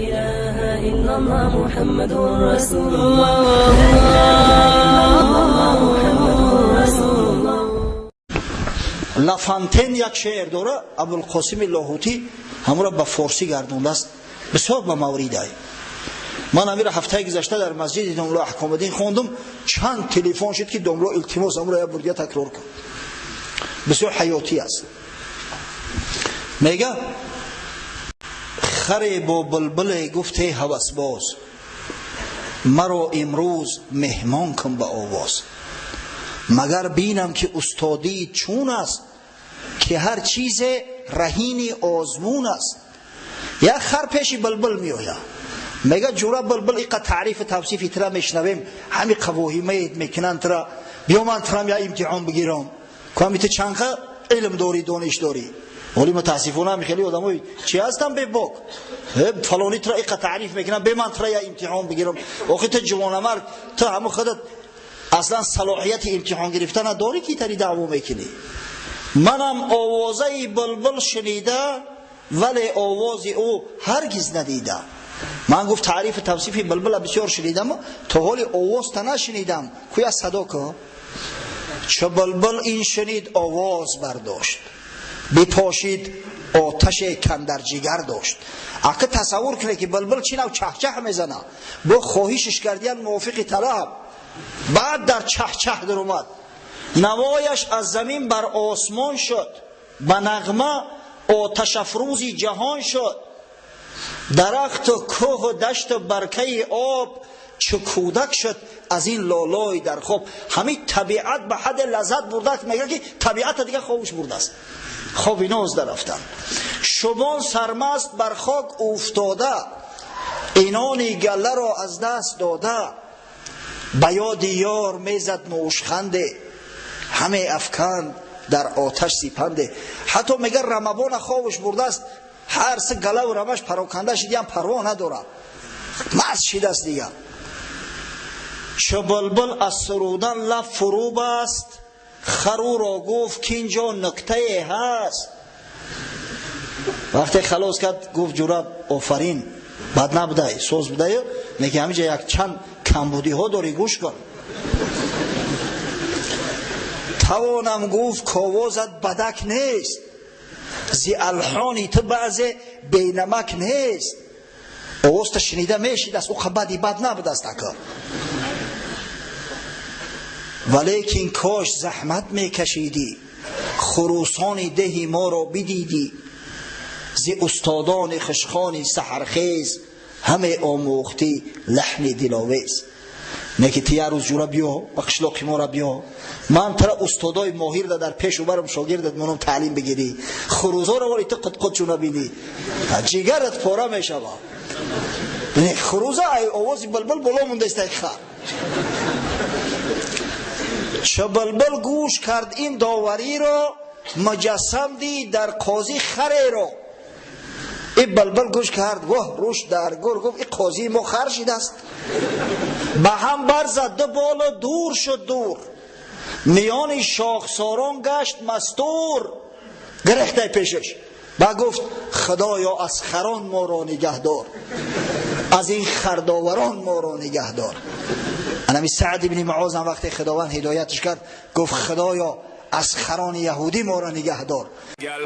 إله إلا الله محمد رسول الله. لا إله إلا الله محمد رسول الله. Лафантен як шеър дора, Абулқосими Лоҳутӣ ҳамуро ба форсӣ гардондааст, бисёр ба мавридай. Ман амира ҳафтаи гузашта дар масҷиди домло Аҳкомиддин хондум, чанд телефон шуд, ки домло, илтимос, амуро як бурдия такрор кун, бисёр ҳаётӣ аст. Мега: харе бо булбуле гуфте ҳавасбоз, маро имрӯз меҳмон кун ба овоз, магар бинам, ки устодӣ чун аст, ки ҳар чизе раҳини озмун аст. Як хар пеши булбул меояд, мега: ҷура булбул, иқа таърифу тавсифи тира мешнавем, ҳами қавоҳимает мекунанд тира, биё ман тирам я имтиҳон бигирам, ками ту чанқа илм дорӣ, дониш дорӣ. Вале мутаассифона ҳами хеле одамои чи ҳастам, бебок, фалони тира иқа таъриф мекунам, бе ман тира я имтиҳон бигирам. Охи ту ҷавонамард, ту ҳаму худат аслан салоҳияти имтиҳон гирифтана дорӣ, ки тари даъво мекунӣ? Манам овозаи булбул шунида, вале овози ӯ ҳаргиз надида. Ман, гуфт, таърифу тавсифи булбула бисёр шунидам, то ҳоли овозта нашунидам, куя садо ку. Чу булбул ин шунид, овоз бардошт, бипошид оташе кандар ҷигар дошт. Ака, тасаввур кунед, ки булбул чӣ нав чаҳчаҳ мезана, бо хоҳишиш кардиян мувофиқи талаб, баъд дар чаҳчаҳ даромад, навояш аз замин бар осмон шуд, ба нағма оташафрӯзи ҷаҳон шуд. Дарахту кӯҳу дашту баркаи об чу кӯдак шуд аз ин лолой дар хоб. Ҳамин табиат ба ҳадде лаззат бурда, мега, ки табиата дига хобуш бурдааст, хоби ноз дарафтан. Шубон сармаст бар хок уфтода, инони галларо аз даст дода, ба ёди ёр мезад нӯшханде, ҳаме афканд дар оташ сипанде. Ҳатто мега, рамабона хобуш бурдааст, ҳар се галаву рамаш пароканда шидиам, парво надорад, маст шидааст дига. Чу булбул аз сурудан лаб фурӯ баст, харуро гуфт, ки инҷо нуктае ҳаст. Вақте халос кард, гуфт: ҷура, офарин, бад набудай, соз будаю, лекин ҳаминҷа як чанд камбудиҳо дорӣ, гӯш кун. Тавонам гуфт, ковозат бадак нест, зи алҳони ту баъзе бенамак нест. Овозта шунида мешидааст, ӯ бади бад набудааст, ака, валекин кош заҳмат мекашидӣ, хурӯсони деҳи моро бидидӣ, зи устодони хушхони саҳархез ҳаме омӯхтӣ лаҳни диловез. Не ки ту як рӯз, ҷура, биё ба қишлоқи мора, биё, ман тара устодои моҳирда дар пешу барам шогирдат монам, таълим бигирӣ, хурӯзоро вали ту қутқутчуна бинӣ, ҷигарат пора мешава. Хурӯза ай овози булбул боло мондаистай хар. Чу булбул гӯш кард ин довариро, муҷассам дид дар қозӣ хареро. И булбул гӯш кард, воҳ, рӯш дар гур, гуфт: и қозии мо хар шидааст. Ба ҳам барзад ду болу дур шуд дур, миёни шохсорон гашт мастур, гирехтай пешаш ба гуфт: худоё, аз харон моро нигаҳдор, аз ин хардоварон моро нигаҳдор. Анами Саъд ибни Муоз ҳам вақте Худованд ҳидоятш кард, гуфт: худоё, аз харони яҳудӣ моро нигаҳдор. Girl.